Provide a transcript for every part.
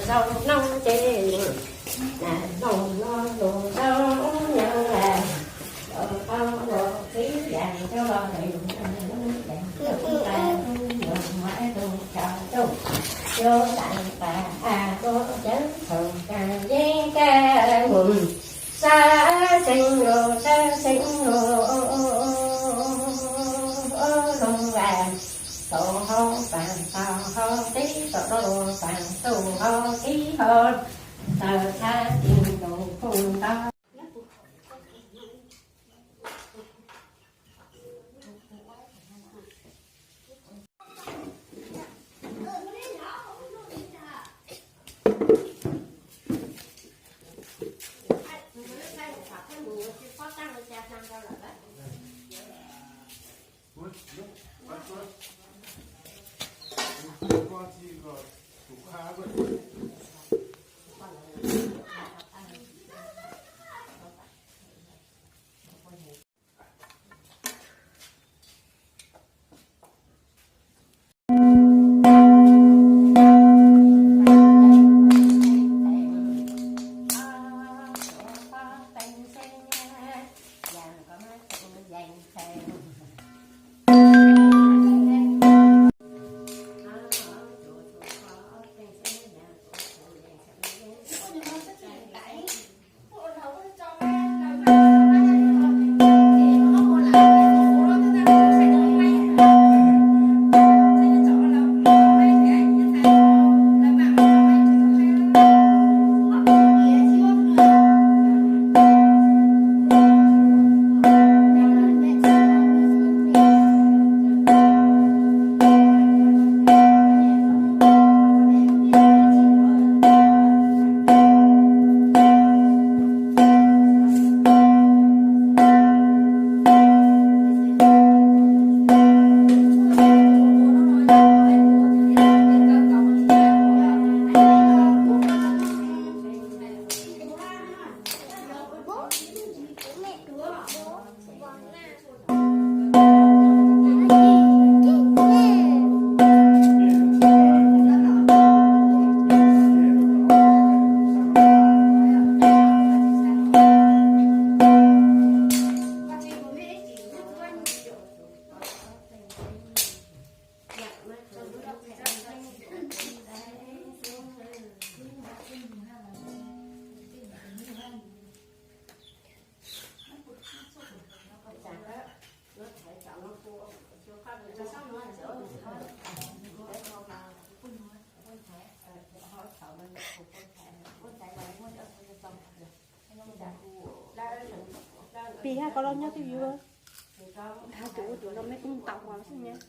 Rau noj ces na, noj no lus rau nyob la, rau tau los txiv yam rau los ta tus muab tus tau tus, yuav tau tas a tus cawv thaum ka yeej ka mus sa xeev lus sa xeev lus lus a, tau hau pas tau hau tib tau rau pas tus hau tib hau, tau thab tib tus phum ntau. Pis hab koj los nyob twj ywm, hab tus ua tus no mej kuj tau ua xwb nyab.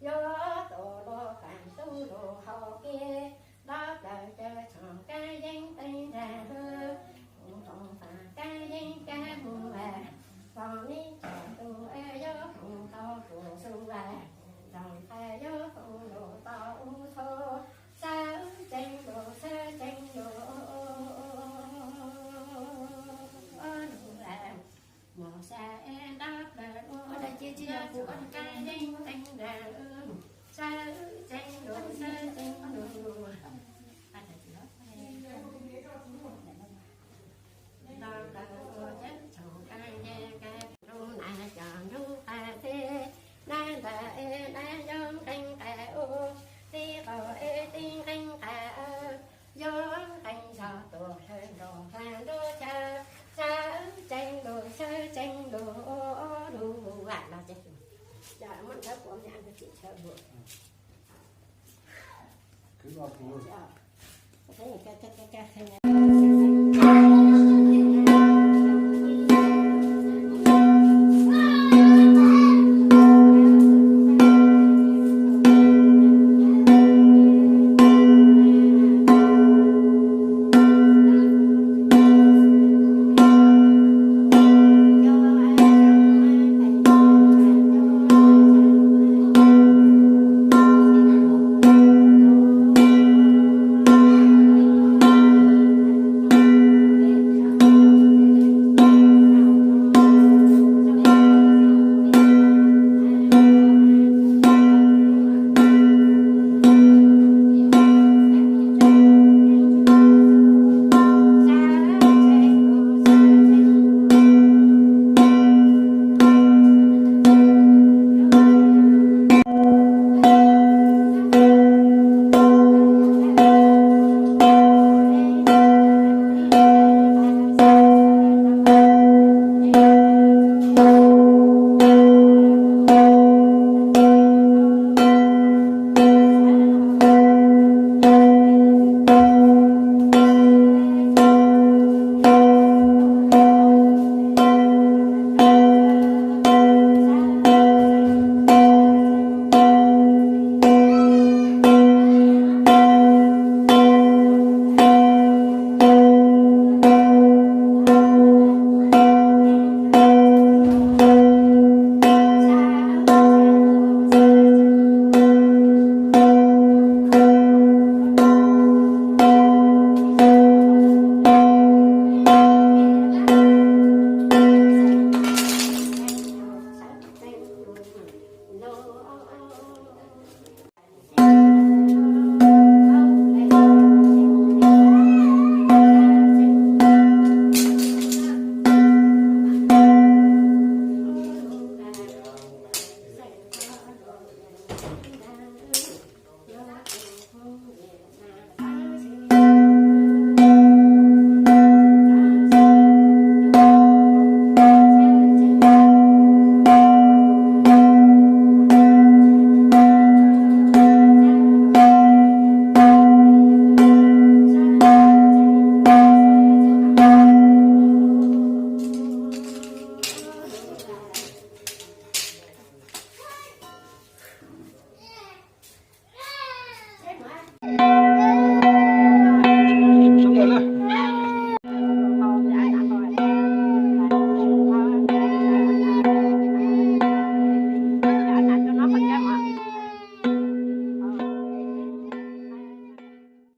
Yuav tuaj luag feem tub luag hau kev, nrog plaws caw tsoom kab yeeb teeb nra hwb, koom koom fam kab yeeb kab mus, txom neb txom tus yuav koom tau kuv xu, txom ntshai yuav koom lus tau ub txhua, sawv tsees lus sawv tsees lus. Mus saib nrog plaws ua dab tsi tsis yog kuv kab yeeb teeb nra, sawv tsees lus sawv tsees lus. Nrog plaws ua dab tsi tsoom kab yeeb kab nrug nas cov nrug qab teb, nab ntawd es nab yuav nqeeb qab ub, tib qaum es tib nqeeb qab, yuav nqeeb zog tuaj hlawv nrog hla nrog caw, sawv tsees lus sawv tsees lus lus vam los ces muab ntawd puas nyam ntawd tsis chaw lus.